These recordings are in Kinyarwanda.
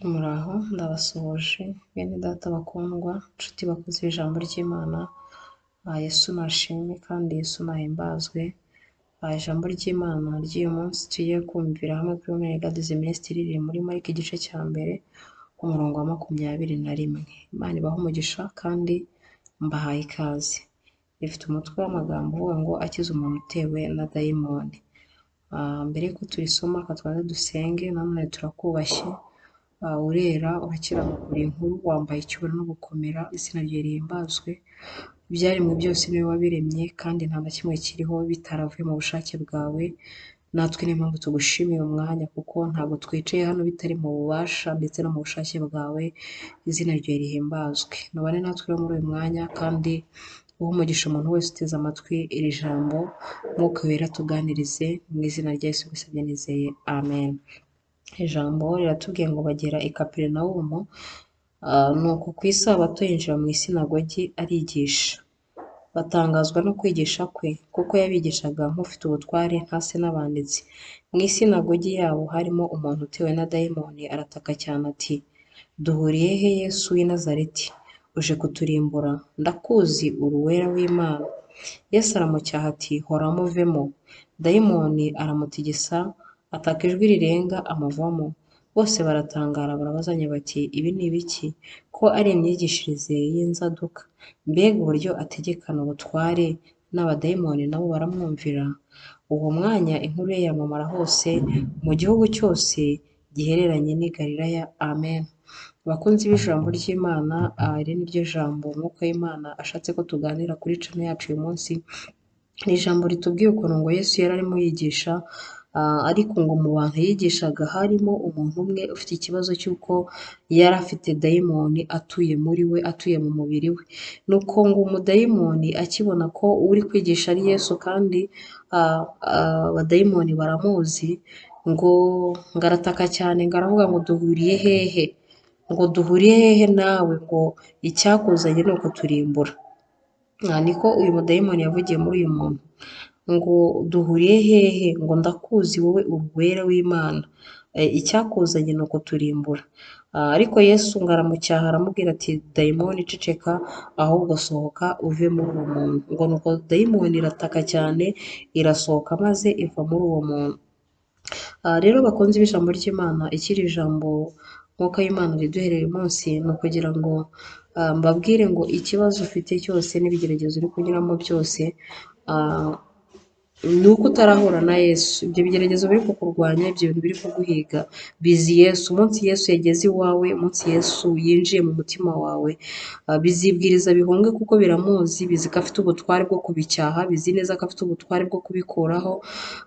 Muraho ndabasuhuje bene data bakundwa, nshuti bakunzi b'ijambo ry'Imana, Yesu nashimwe kandi Yesu nahimbazwe. Ijambo ry'Imana ry'uyu munsi tugiye kumvira hamwe kuri Women Guides Ministry riri muri Mariko igice cya mbere umurongo wa 21. Imana ibahe umugisha kandi mbahaye ikaze. Rifite umutwe w'amagambo uvuga ngo akiza umuntu utewe na dayimoni. Mbere y'uko turisoma reka tubanze dusenge, nanone turakubashye, urera, urakiranuka, uri inkuru, wambaye icyubahiro no gukomera, izina ryawe rihimbazwe. Ibyaremwe byose ni wowe wabiremye kandi nta na kimwe kiriho bitaravuye mu bushake bwawe. Natwe niyo mpamvu tugushimiye umwanya kuko ntabwo twicaye hano bitari mu bubasha ndetse no mu bushake bwawe, izina ryawe rihimbazwe. Nubane natwe rero muri uyu mwanya kandi uhe umugisha umuntu wese uteze amatwi iri jambo, Mwuka Wera tuganirize, mu izina rya Yesu mbisabye nizeye, amen. Ijambo riratubwiye ngo bagera i Kaperinawumu, nuko ku isabato yinjira mu isinagogi arigisha. Batangazwa no kwigisha kwe, kuko yabigishaga nk'ufite ubutware ntase n'abanditsi. Mu isinagogi yabo harimo umuntu utewe na dayimoni, arataka cyane ati, duhuriye he Yesu w'i Nazareti? Uje kuturimbura? Ndakuzi uri uwera w'Imana. Yesu aramucyaha ati, horamo uvemo. Dayimoni aramutigisa, ataka ijwi rirenga amuvamo. Bose baratangara barabazanya bati, ibi ni ibiki? Ko ari imyigishirize y'inzaduka? Mbega uburyo ategekana ubutware, n'abadayimoni nabo baramwumvira. Uwo mwanya inkuru ye yamamara hose mu gihugu cyose gihereranye n'i Galilaya. Amen. Bakunzi b'ijambo ry'Imana, iri ni ryo jambo Mwuka w'Imana ashatse ko tuganira kuri channel yacu uyu munsi. Ni ijambo ritubwiye ukuntu ngo Yesu yari arimo yigisha, ariko ngo mu bantu yigishaga harimo umuntu umwe ufite ikibazo cy'uko yari afite dayimoni atuye muri we, atuye mu mubiri we. Nuko ngo umudayimoni akibona ko uri kwigisha ari Yesu kandi abadayimoni baramuzi, ngo arataka cyane, ngo aravuga ngo duhuriye hehe? Ngo duhuriye hehe nawe? Ngo icyakuzanye ni ukuturimbura. Niko uyu mudayimoni yavugiye muri uyu muntu, ngo duhuriye hehe? Ngo ndakuzi wowe uwera w'Imana, icyakuzanye ni ukuturimbura. Ariko Yesu ngo aramucyaha aramubwira ati, dayimoni ceceka, ahubwo sohoka uve muri uwo muntu. Ngo nuko dayimoni irataka cyane, irasohoka maze iva muri uwo muntu. Rero bakunzi b'ijambo ry'Imana, ikiri ijambo Mwuka w'Imana riduhereye uyu munsi ni ukugira ngo mbabwire ngo ikibazo ufite cyose n'ibigeragezo uri kunyuramo byose, ni uko utarahura na Yesu. Ibyo bigeragezo biri kukurwanya, ibyo bintu biri kuguhiga, bizi Yesu. Umunsi Yesu yageze iwawe, umunsi Yesu yinjiye mu mutima wawe, bizibwiriza bihunge kuko biramuzi, bizi ko afite ubutware bwo kubicyaha, bizi neza ko afite ubutware bwo kubikuraho.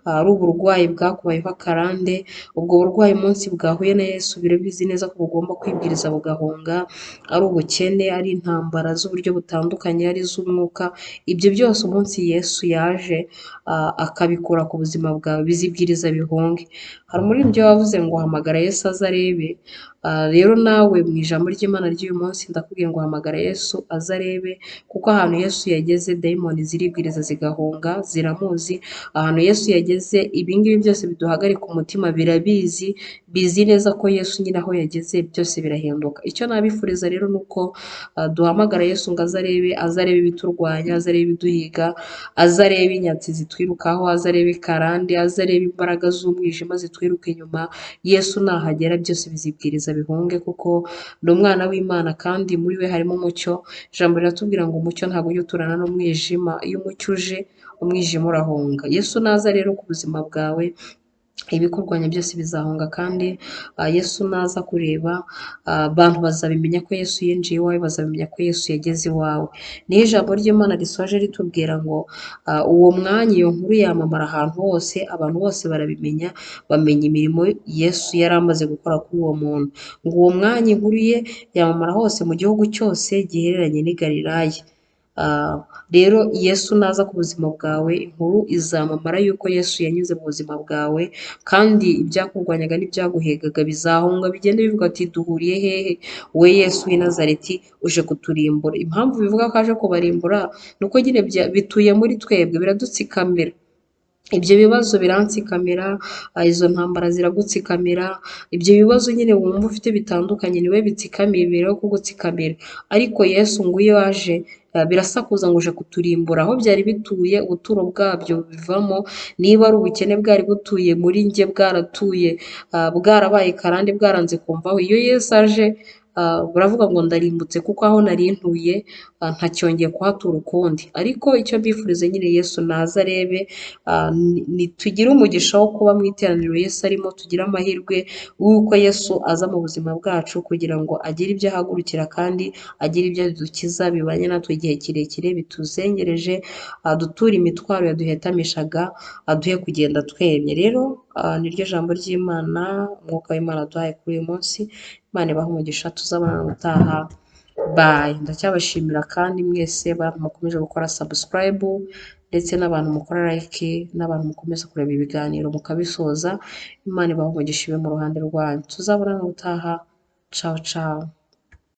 Ari uburwayi bwakubayeho akarande, ubwo burwayi umunsi bwahuye na Yesu birabizi neza ko bugomba kwibwiriza bugahunga, ari ubukene, ari intambara z'uburyo butandukanye, ari iz'umwuka, ibyo byose umunsi Yesu yaje akabikura ku buzima bwawe, bizibwiriza bihunge. Hari umuririmbyi wavuze ngo hamagara Yesu aze arebe. Rero nawe mu ijambo ry'Imana ry'uyu munsi ndakubwiye ngo hamagara Yesu aze arebe, kuko ahantu Yesu yageze dayimoni ziribwiriza zigahunga, ziramuzi. Ahantu Yesu yageze ibingibi byose biduhagarika umutima birabizi, bizi neza ko Yesu nyine aho yageze byose birahinduka. Icyo nabifuriza rero ni uko duhamagara Yesu ngo aze arebe, aze arebe ibiturwanya, aze arebe ibiduhiga, aze arebe inyatsi zitwirukaho, aze arebe karande, aze arebe imbaraga z'umwijima zitwiruka inyuma. Yesu nahagera byose bizibwiriza bihunge, kuko ni umwana w'Imana kandi muri we harimo umucyo. Ijambo riratubwira ngo umucyo ntabwo ujya uturana n'umwijima, iyo umucyo uje umwijima urahunga. Yesu naza rero ku buzima bwawe, ibikurwanya byose bizahunga, kandi Yesu naza kureba, abantu bazabimenya ko Yesu yinjiye iwawe, bazabimenya ko Yesu yageze iwawe. Niyo ijambo ry'Imana risoje ritubwira ngo uwo mwanya iyo nkuru yamamara ahantu hose, abantu bose barabimenya, bamenya imirimo Yesu yari amaze gukora kuri uwo muntu. Ngo uwo mwanya inkuru ye yamamara hose mu gihugu cyose gihereranye n'i Galilaya. Rero Yesu naza ku buzima bwawe, inkuru izamamara yuko Yesu yanyuze mu buzima bwawe, kandi ibyakurwanyaga n'ibyaguhegaga bizahunga, bigende bivuga ati duhuriye hehe? We Yesu w'i Nazareti uje kuturimbura. Impamvu bivuga ko aje kubarimbura ni uko nyine bituye muri twebwe, biradutsikamira. Ibyo bibazo birantsikamira, izo ntambara ziragutsikamira, ibyo bibazo nyine wumva ufite bitandukanye niwe bitsikamiye biberaho kugutsikamira, ariko Yesu ngo iyo aje birasakuza ngo uje kuturimbura, aho byari bituye ubuturo bwabyo bivamo, niba ari ubukene bwari butuye muri njye bwaratuye, bwarabaye karande bwaranze kumvaho, iyo Yesu aje buravuga ngo ndarimbutse kuko aho nari ntuye ntacyongeye kuhatura ukundi. Ariko icyo mbifuriza nyine Yesu naze arebe, tugire umugisha wo kuba mu iteraniro Yesu arimo, tugire amahirwe y'uko Yesu aza mu buzima bwacu kugira ngo agire ibyo ahagurukira kandi agire ibyo adukiza bibanye natwe igihe kirekire bituzengereje, aduture imitwaro yaduhetamishaga, aduhe kugenda twemye. Rero niryo jambo ry'Imana, umwuka w'Imana aduhaye kuri uyu munsi. Imana ibahe umugisha, tuzabonana ubutaha, bye. Ndacyabashimira kandi mwese bantu mukomeje gukora subscribe ndetse n'abantu mukora like n'abantu mukomeza kureba ibiganiro mukabisoza, Imana ibahe umugisha ibe mu ruhande rwanyu. Tuzabonana ubutaha, ciao ciao.